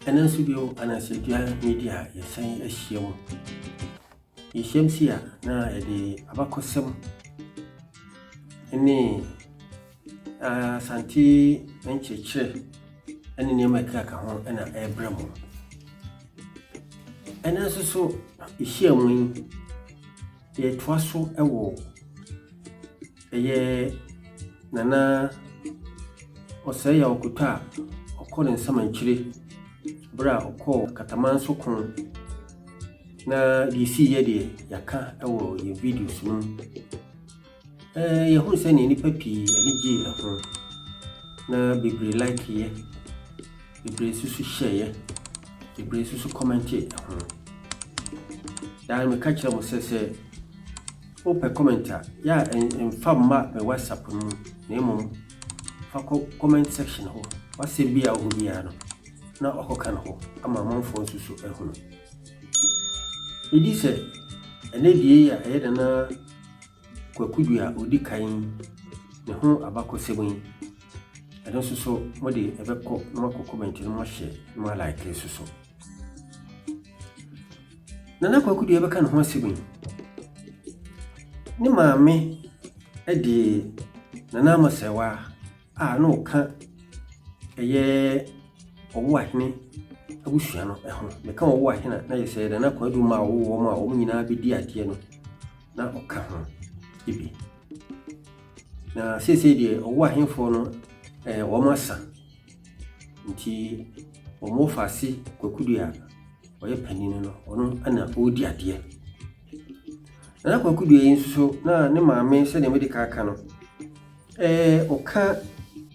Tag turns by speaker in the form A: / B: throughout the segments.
A: Ɛno nso bio, Anansedua Media yɛsan ahyia mu. Yɛhyiam si a na yɛde abakɔsɛm ne Asante nkyerɛkyerɛ ne nneɛma a ɛkeka ho na ɛrebrɛ mo. Ɛno nso so yɛhyia mu yi, yɛtoa so wɔ ɛyɛ Nana Ɔsɛe Yaw Akoto a ɔkɔ ne nsamankyire berɛ a ɔkɔɔ Katamanso ko na deɛ ɛsiiɛ deɛ yɛaka wɔ yɛn videos no mu. Ɛɛ yɛhunu sɛnea nnipa pii ani gyee ɛho na bebree likeeɛ, bebree nso so hyɛeɛ, bebree nso so kɔmɛntee ɛho. Daa meka kyerɛ mo sɛ sɛ wopɛ comment a, yɛ a mfa mma me WhatsApp no mu na mmom fa kɔ comment section hɔ. W'asɛm bi a wowɔ biara no na wakɔka no hɔ ama amanfoɔ nso so ahunu. Medi sɛ ɛnɛ die yi a ɛyɛ Nana Kwaku Dua a ɔdi kan ne ho abakɔsɛm yi, ɛno nso so mode ɛbɛkɔ na moakɔ comment no moahyɛ na moalike nso so. Nana Kwaku Dua bɛka ne ho asɛm yi, ne maame de Nana Ama Serwaa a na ɔka ɛyɛ Ɔwoahene abusua no ho. Meka Ɔwoahene a na yɛ sɛ Nana Kwadu mma a ɔwoo wɔn a wɔn nyinaa bɛdi adeɛ no na ɔka ho bi. Na seesei deɛ Ɔwoahefoɔ no ɛɛ wɔn asa nti wɔn wɔfaase Kwaku Dua a ɔyɛ panin no ɔno na ɔredi adeɛ. Nana Kwaku Dua yi nso so na ne maame sɛdeɛ mede ka aka no Ɛɛ, ɔka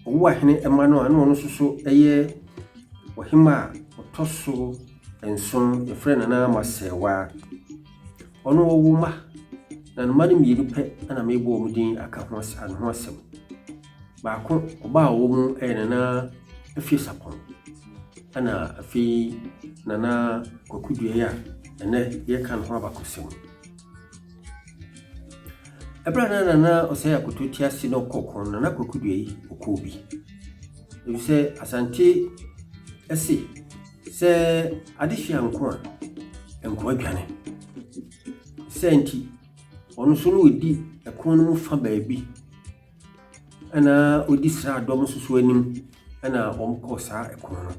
A: Owuahene mma no a, na ɔno nso so yɛ ɔhemmaa a ɔtɔ so nson, yɛfrɛ no Nana Ama Serwaa. Ɔno ɔwo mma, na ne mma no mmienu pɛ na mebɔ wɔn din aka ho as ne ho asɛm. Baako, ɔbaa a ɔwɔ mu yɛ Nana Afie Sapɔn, ɛna afei Nana Kwaku Duai a ɛnɛ yɛreka ne ho abakɔsɛm. Ɛberɛ a na Nana Osei Akoto te ase na ɔkɔɔ ko no, Nana Kwaku Duah yi, ɔkɔɔ bi. Efisɛ Asante se, sɛ adehye anko a, nkoa dwane. Sɛ nti, ɔno nso na ɔdi ɛko no mu fa baabi ɛna ɔdi sraadɔm nso so anim ɛna wɔkɔɔ saa ɛko no.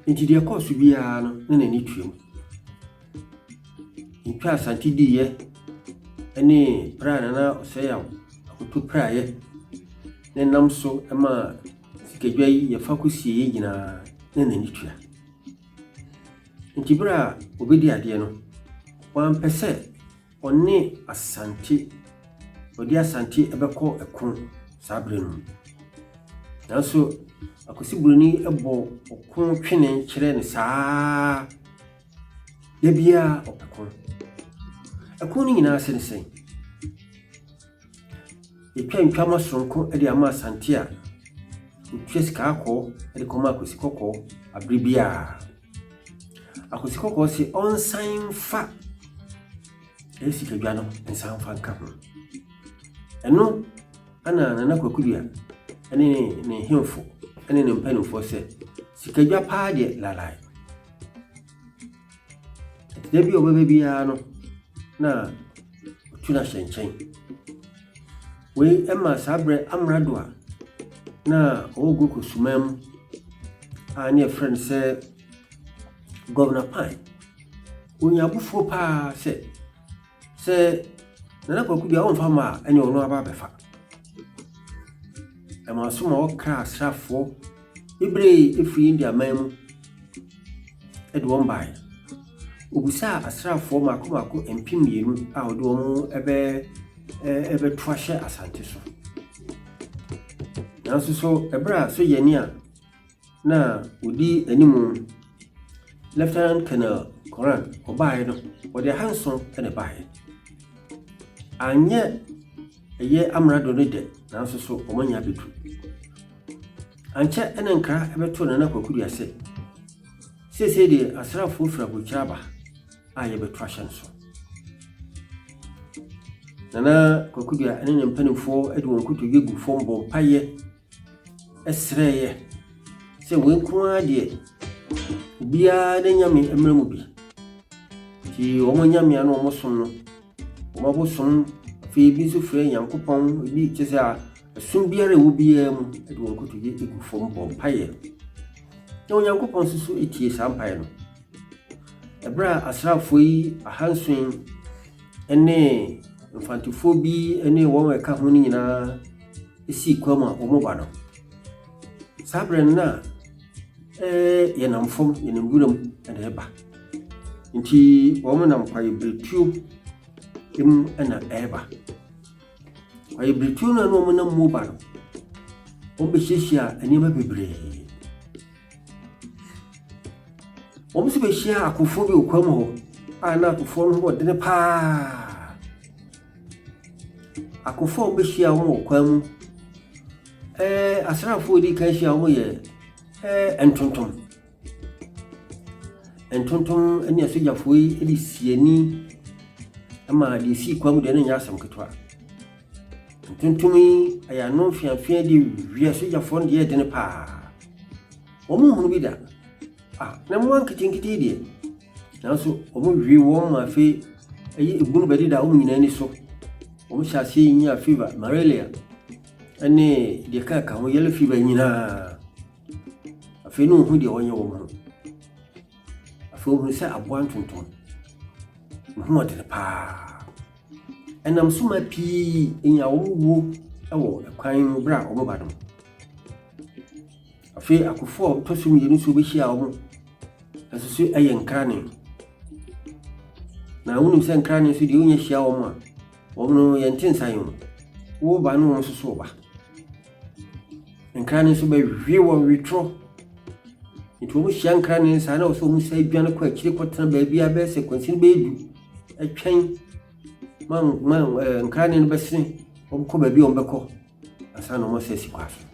A: Enti deɛ ɛkɔɔ so biara no, na n'ani tua mu. Ntwa a Asante diiɛ ne pere a Nana Osei Akoto piraeɛ ne nam so maa sikadwa yi yɛfa kɔsieeɛ nyinaa, na n'ani tua. Enti berɛ a ɔbɛdi adeɛ no, wampɛ sɛ Ɔne Asante, ɔde Asante bɛkɔ ɛko saa berɛ no mu. Nanso Akwasi Buroni bɔ ɔko twene kyerɛ no saa da biara ɔpɛ ko. Ɛko no nyinaa ase ne sɛn? Yɛtwa ntwama soronko de ama Asante a ɔtua sika akɔɔ de kɔma Akwasi Kɔkɔɔ abere biara. Akwasi Kɔkɔɔ se ɔnsan mfa ɛyɛ sikadwa no nsan mfa nka ho. Ɛno ana Nana Kwaku Dua ne ne hemfo ne ne mpanimfoɔ sɛ sikadwa paa deɛ lalae. Da bi a ɔbɛba biara no na ɔtu no ahyɛ nkyɛn. Wei ma saa berɛ amrado a na ɔwɔ Gold Coast man mu a ne yɛfrɛ no sɛ Governor Pine. Ɔnya abufuo paa sɛ sɛ Nana Kwaku Dua ɔmfa mma a ɛne ɔno aba abɛfa. Ɛma so ma ɔkra asraafoɔ bebree firi India man mu de wɔn baeɛ. Ɔbisaa asraafoɔ mmaako mmaako 2000 a ɔde wɔn bɛ bɛto ahyɛ Asante so. Nanso so ɛberɛ a sogyani a na ɔdi anim Lieutenant Colonel Koran ɔbaeɛ no, ɔde ahanson na ɛbaeɛ. Anyɛ ɛyɛ amrado no dɛ, nanso so wɔanya abɛduru. Ankyɛ na nkra bɛtoo Nana Kwaku Dua sɛ, seesei deɛ asraafoɔ firi aburokyire aba a yɛbɛto ahyɛ no so. Nana Kwaku Dua ne ne mpanimfoɔ de wɔn nkotodwe gu fam bɔ mpaeɛ srɛeɛ sɛ. Sɛ wei nko ara deɛ, obiara n'anyame mmra mu bi. Nti wɔn anyame a na wɔsom no, wɔn abosom, afei ebi nso frɛ Nyankopɔn, ebi kyerɛ sɛ ɛsom biara a ɛwɔ biara mu de wɔn nkotodwe gu fam bɔ mpaeɛ. Na Onyankopɔn nso so tie saa mpaeɛ no. Ɛberɛ a asraafoɔ yi ahanson ne mfantefoɔ bi ne wɔn a ɛka ho no nyinaa sii kwan mu a wɔreba no, saa berɛ no na yɛnam fam, yɛnam wuram na ɛreba. Nti wɔnam kwaebiretuo mu na ɛreba. Kwaebiretuo no a na wɔnam mu reba no, wɔbɛhyiahyia nneɛma bebree. Wɔn nso bɛhyiaa akofoɔ bi wɔ kwan mu hɔ a na akofoɔ no ho wɔ dene paa. Akofoɔ a wɔbɛhyia wɔn wɔ kwan mu, ɛɛ asraafoɔ a wɔdi kan hyia wɔn yɛ ɛɛ ntontom. Ntontom ne asogyafoɔ yi de si ani ma deɛ ɛsii kwan mu deɛ no nyɛ asɛm ketewa. Ntontom yi ɛyɛ ano mfeamfea de wia asogyafoɔ no deɛ ɛdene paa. Wɔn nhunu bi da. Ah, na mmoa nketenkete yi deɛ, nanso wɔwe wɔn ma afei ɛyɛ ebunu bɛdeda wɔn nyinaa ani so. Wɔhyɛ aseɛ nya fever, malaria, ne deɛ ɛka ka ho, yellow fever nyinaa. Afei ne wɔhu deɛ wɔnyɛ wɔn ho. Afei wɔhunu sɛ aboa ntontom ne ho ɔdene paa. Ɛnam so ma pii nya wɔn wuo wɔ kwan mu berɛ a wɔba no. Afei akofoɔ a wɔtɔ so mmienu nso bɛhyia wɔn nso so yɛ nkrane. Na wonim sɛ nkrane nso deɛ wonya hyia wɔn a, wɔn no yɛnte nsa yɛn o. Woba ne wɔn nso so ba. Nkrane nso bɛwe wɔn wetorɔ. Nti wɔn hyia nkrane saa na wɔsɛ wɔn sa dwane kɔ akyire kɔtena baabi a bɛyɛ sɛ kwansin bɛyɛ du atwɛn ma ma ɛɛ nkrane no bɛsene wɔn kɔ baabi a wɔn bɛkɔ. ansa na wɔasɛ asi kwa so.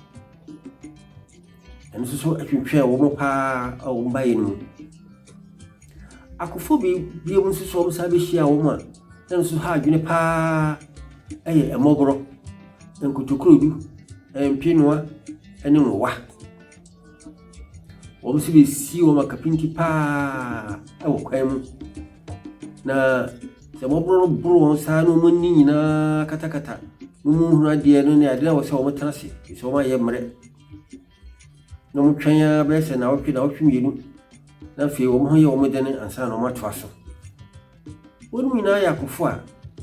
A: Ɛno nso so twentwɛn wɔn paa a wɔn baeɛ no mu. Akofo bi binom nso so wɔn san bɛhyia wɔn a na nso ha adwene paa yɛ mmɔborɔ, nkotokurodu, mpenoa ne nwowa. Wɔn nso bɛsi wɔn akapinti paa wɔ kwan mu. Na sɛ mmɔborɔ no boro wɔn saa na wɔn ani nyinaa katakata na wɔnhunu adeɛ no ne adeɛ na wɔ sɛ wɔtena ase sɛ wɔn ayɛ mmerɛ na wɔtwɛn ara bɛyɛ sɛ naawɔtwe naawɔtwe mmienu na afei wɔn ho yɛ wɔn dene ansa na wɔatoa so. Wɔn nyinaa yɛ akofo a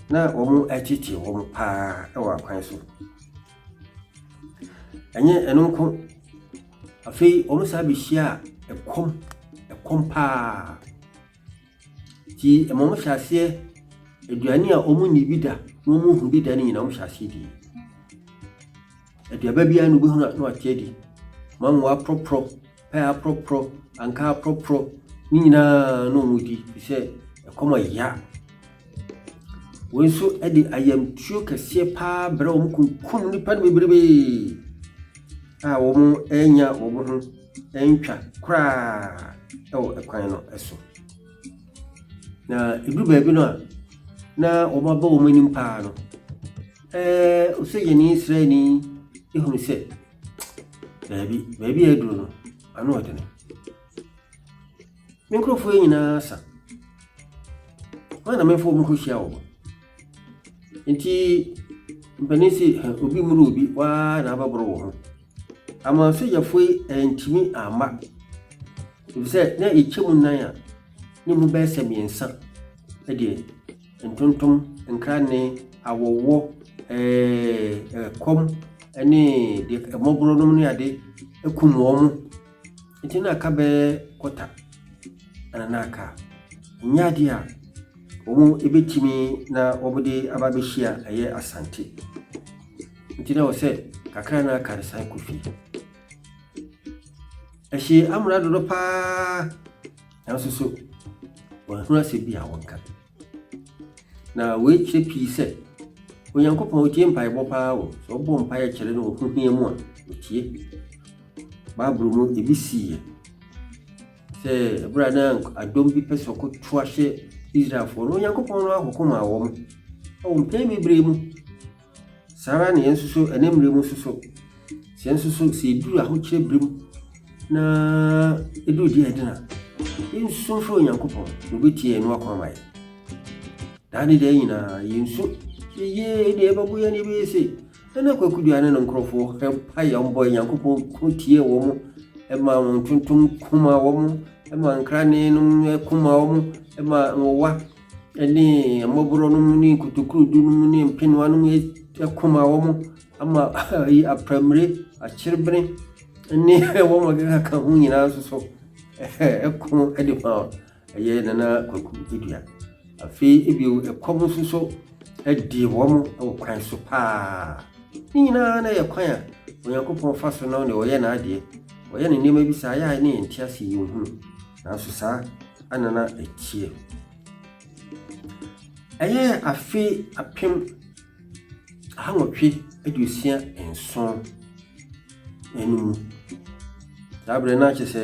A: na wɔretete wɔn paa wɔ akwan so. Ɛnyɛ ɛno nko, afei wɔsan bɛhyiaa ɛkɔm, ɛkɔm paa. Nti ɛma wɔhyɛ aseɛ, aduane a wɔnni bi da na wɔnhu bi da no nyinaa wɔhyɛ aseɛ di. Aduaba biara na wobɛhunu a na wate adi. Mango aprɔprɔ, pɛɛ aprɔprɔ, ankaa aprɔprɔ, ne nyinaa na wɔdi ɛfiri sɛ ɛkɔm aya. Wei nso de ayamtuo kɛseɛ pa ara brɛ wɔn kunkum nnipa no bebrebe a wɔannya wɔn ho antwa koraa wɔ kwan no so. Na ɛduru baabi no a, na wɔaba wɔn anim pa ara no, ɛɛ osogyani sraani hunu sɛ daabi, baabi a aduru no, ano ɔdene. Me nkurɔfoɔ yi nyinaa sa. Hwan na memfa wɔn nkɔhyia wɔn? Nti mpanin se obi mmoro obi, waa na abɛboro wo ho. Ama sogyafoɔ yi antumi amma. Efisɛ na ɛkyɛ mu nan a, ne mu bɛyɛ sɛ mmiɛnsa deɛ ntontom, nkranne, awɔwɔ, ɛkɔm ne deɛ mmɔborɔ nom ne ade kum wɔn. Nti na aka bɛyɛ kɔta na na aka. Ɛnyɛ adeɛ a wɔbɛtumi na wɔde aba abɛhyia ɛyɛ Asante. Nti na ɛwɔ sɛ kakra na aka no san kɔ fie. Ɛhyee amrado no paa nanso so wɔahunu asɛm bi a wɔnka. Na wei kyerɛ pii sɛ Onyankopɔn otie mpaebɔ paa o. Sɛ wobɔ mpaeɛ kyerɛ no wɔ ho hia mu a, otie. Bible mu ebi siiɛ sɛ ɛberɛ a na adɔm bi pɛ sɛ ɔkɔto ahyɛ Israelfoɔ no, Onyankopɔn no ahoko maa wɔn wɔ mpɛn bebree mu. Saa ara na yɛn nso so, ɛnɛ mmerɛ mu nso so, sɛ yɛn nso so, sɛ yɛduru ahokyerɛ berɛ mu Na ɛduru deɛ ɛdena, yɛnsu mfrɛ Onyankopɔn na ɔbɛtie yɛn na wako ama yɛn. Daa ne daa nyinaa yɛnsu sɛ yee deɛ ɛbɛbo yɛn ɛbɛyɛ sei. Nana Kwaku Duah ne ne nkurɔfoɔ mpaeɛ a wɔbɔeɛ Nyankopɔn ko tiee wɔn, ɛma wɔn ntontom ko maa wɔn, ɛma nkrane nom ko maa wɔn, ɛma nwowa ne mmɔborɔ nom ne nkotokurodu nom ne mpenoa nom ko maa wɔn, ama aprammire, akyerebene ne wɔn a ɛkeka ho nyinaa nso so ɛko de maa Ɛyɛ Nana Kwaku dua. Afei bio, ɛkɔm nso so dii wɔn wɔ kwan so paa. Ne nyinaa na ɛyɛ kwan a Onyankopɔn fa so na ɔne ɔyɛ n'adeɛ. Ɔyɛ ne nneɛma bi saa yɛ a ne yɛn nte ase yɛn hunu. Nanso saa ana na ɛteɛ. Ɛyɛ afe 1867 no mu. Saa berɛ no akyɛ sɛ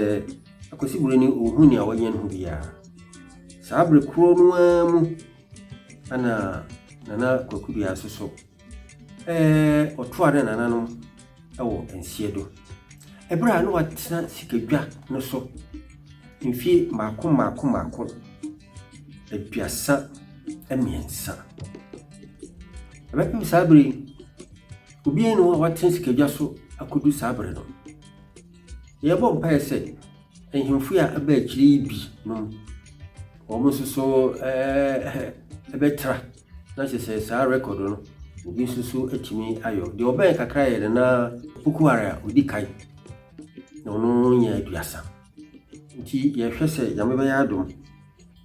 A: Akwasi Buroni ɔnhu nea ɔnyɛ ne ho biara. Saa bere korɔ no ara mu na Nana Kwaku Duah nso so ɛɛ ɔtoa ne nananom wɔ nseɛ do. Ɛberɛ a na watena sikadwa no so mfie mmaako mmaako mmaako 33. Ɛbɛpem saa bere yi, obiara nni hɔ a watena sikadwa so akɔdu saa bere no. Yɛbɔ mpaeɛ sɛ ahemfo a aba akyire yi bi nom, wɔn nso so ɛbɛtra na kyerɛ sɛ saa rɛkɔd no obi nso so atumi ayɔ. Deɛ ɔbɛn kakra yɛ Nana Opokuware a ɔdi kan, na ɔno nyɛ 30. Nti yɛhwɛ sɛ Nyame bɛyɛ adom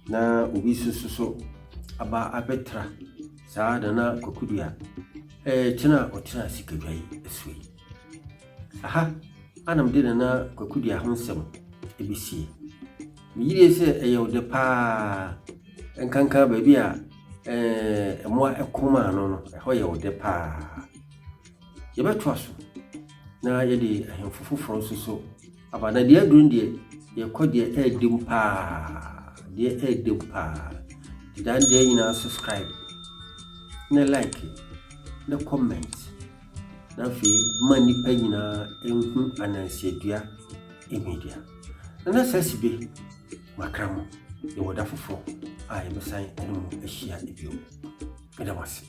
A: na obi nso so aba abɛtra saa Nana Kwaku Duah tena a ɔtena sikadwa yi so yi. Aha na mede Nana Kwaku Duah ho nsɛm bɛsie. Megye die sɛ ɛyɛ wo dɛ paa, nkanka baabi a mmoa ko maa no no, ɛhɔ yɛ wo dɛ paa. Yɛbɛtoa so na yɛde ahemfo foforɔ nso so aba. Na deɛ aduru no deɛ, yɛkɔ deɛ ɛɛdɛ mu paa, deɛ ɛɛdɛ mu paa. Nti daa ne deɛ nyinaa subscribe, na like, na comment. Na afei ma nnipa nyinaa nhu anansiadua media. Nana Sasibe makra mo, yɛwɔ da foforɔ a yɛbɛsan ne mo ahyia bio. Meda mo ase.